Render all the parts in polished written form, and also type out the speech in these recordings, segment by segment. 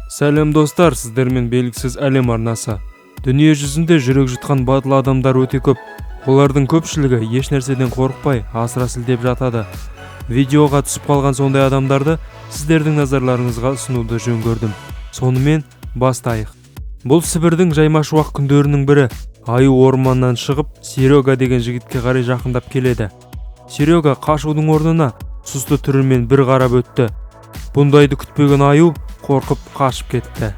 Сәлем достар, сіздермен белгісіз әлем арнасы. Дүние жүзінде жүрек жұтқан батыл адамдар өте көп. Олардың көпшілігі еш нәрседен қорықпай, асыра сілтеп жатады. Видеоға түсіп қалған сондай адамдарды сіздердің назарларыңызға ұсынуды жөн көрдім. Сонымен бастайық. Бұл Сібірдің жаймашуақ күндерінің бірі. Аю орманнан шығып, Серега деген жігітке қарай жақындап келеді. Серега қашудың орнына сұсты түрімен бір қарап өтті. Бұндайды күтпеген аю қорқып қашып кетті.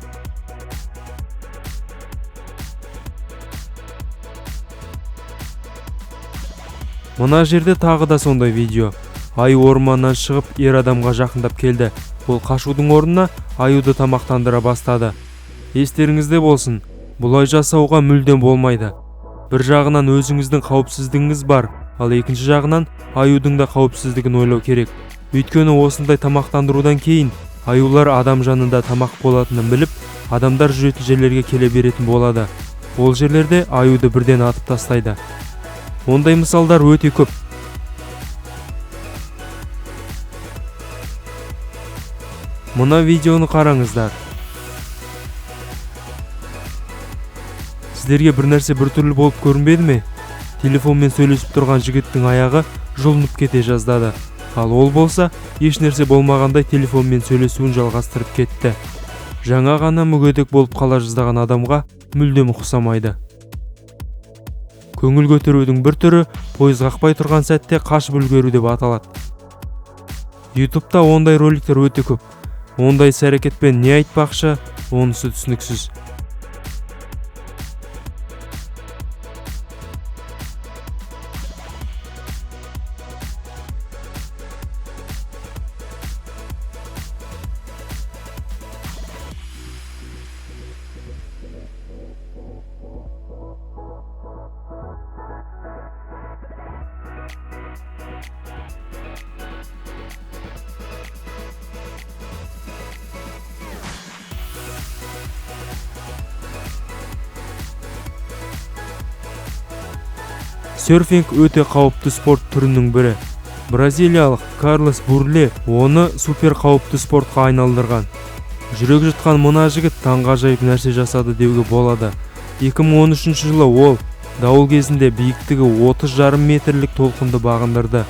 Мына жерде тағы да сондай видео. Аю орманнан шығып, ер адамға жақындап келді. Ол қашудың орнына аюды тамақтандыра бастады. Естеріңізде болсын, бұлай жасауға мүлдем болмайды. Бір жағынан өзіңіздің қауіпсіздігіңіз бар, ал екінші жағынан аюдың да қауіпсіздігін ойлау керек. Өйткені осындай тамақтандырудан кейін аюлар адам жанында тамақ болатынын біліп, адамдар жүретін жерлерге келе беретін болады. Ол жерлерде аюды бірден атып тастайды. Ондай мысалдар өте көп. Мына видеоны қараңыздар. Сіздерге бір нәрсе біртүрлі болып көрінбеді ме? Телефонмен сөйлесіп тұрған жігіттің аяғы жұлынып кете жаздады. Ал ол болса, еш нәрсе болмағандай телефонмен сөйлесуін жалғастырып кетті. Жаңа ғана мүгедек болып қала жаздаған адамға мүлдем ұқсамайды. Көңіл көтерудің бір түрі пойыз қақпай тұрған сәтте қашып үлгеру деп аталады. Ютубта ондай роликтер өте көп. Ондай іс-әрекетпен не айтпақшы, онысы түсініксіз. Серфинг өте қауіпті спорт түрінің бірі. Бразилиялық Карлос Бурле оны супер қауіпті спортқа айналдырған. Жүрек жұтқан мына жігіт таңғажайып нәрсе жасады деуге болады. 2013 жылы ол дауыл кезінде биіктігі 30,5 метрлік толқынды бағындырды.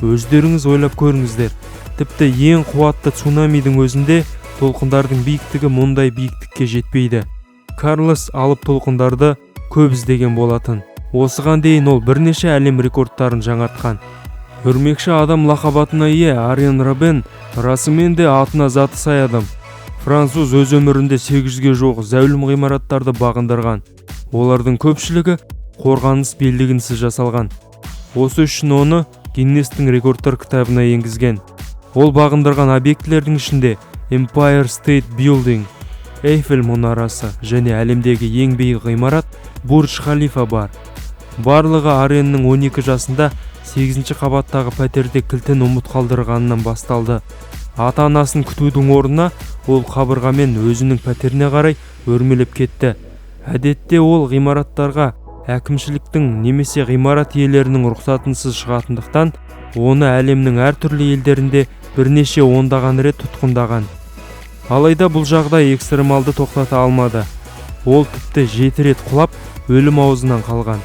Өздеріңіз ойлап көріңіздер. Тіпті ең қуатты цунамидің өзінде толқындардың биіктігі мұндай биіктікке жетпейді. Карлос алып толқындарды көп іздеген болатын. Осыған дейін ол бірнеше әлем рекордтарын жаңартқан. Өрмекші адам лақап атына ие Арьен Робен расымен де атына заты сай адам. Француз өз өмірінде 800-ге жуық зәулім ғимараттарды бағындырған. Олардың көпшілігі қорғаныс белдігінсіз жасалған. Осы үшін оны Гиннестің рекордтар кітабына енгізген. Ол бағындырған объектілердің ішінде Empire State Building, Эйфель мұнарасы және әлемдегі ең биік ғимарат Бурдж Халифа бар. Барлығы Ареннің 12 жасында 8 қабаттағы пәтерде кілтін ұмыт қалдырғанынан басталды. Ата-анасын күтудің орнына ол қабырғамен өзінің пәтеріне қарай өрмелеп кетті. Әдетте ол ғимараттарға әкімшіліктің немесе ғимарат иелерінің рұқсатынсыз шығатындықтан, оны әлемнің әртүрлі елдерінде бірнеше ондаған рет тұтқындаған. Алайда бұл жағдай экстремалды тоқтата алмады. Ол тіпті 7 рет құлап, өлім аузынан қалған.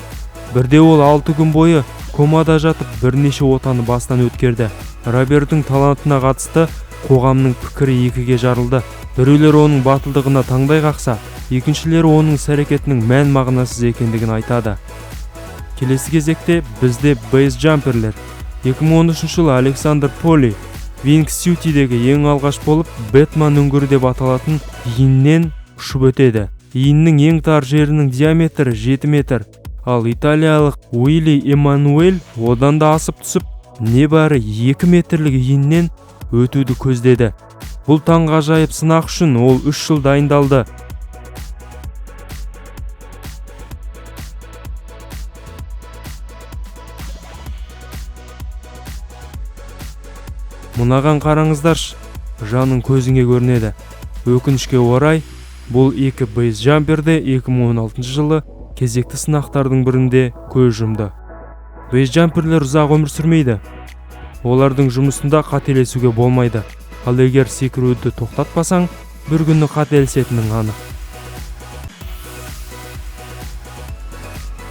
Бірде ол 6 күн бойы комада жатып, бірнеше отаны бастан өткерді. Роберттің талантына қатысты қоғамның пікірі екіге жарылды. Біреулер оның батылдығына таңдай қақса, екіншілері оның іс-әрекетінің мән мағынасыз екендігін айтады. Келесі кезекте бізде бейсджамперлер. 2013 жылы Александр Поли Вингсьютидегі ең алғаш болып Бэтмен үңгірі деп аталатын иіннен ұшып өтеді. Иіннің ең тар жерінің диаметрі 7 метр. Ал италиялық Уилли Эммануэль одан да асып түсіп, небәрі 2 метрлік иіннен өтуді көздеді. Бұл таңғажайып сынақ үшін ол 3 жыл дайындалды. Мынаған қараңыздаршы, жаның көзіңе көрінеді. Өкінішке орай, бұл екі бейсджампер де 2016 жылы кезекті сынақтардың бірінде көз жұмды. Бейсджамперлер ұзақ өмір сүрмейді. Олардың жұмысында қателесуге болмайды. Ал егер секіруді тоқтатпасаң, Бір күні қателесетінің анық.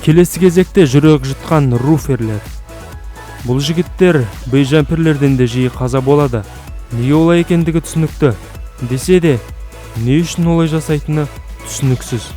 Келесі кезекте жүрек жұтқан руферлер. Бұл жігіттер бейджамперлерден де жиі қаза болады. Неге олай екендігі түсінікті. Десе де, не үшін олай жасайтыны түсініксіз.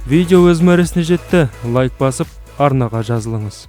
Видео өз мәресіне жетті. Лайк басып, арнаға жазылыңыз.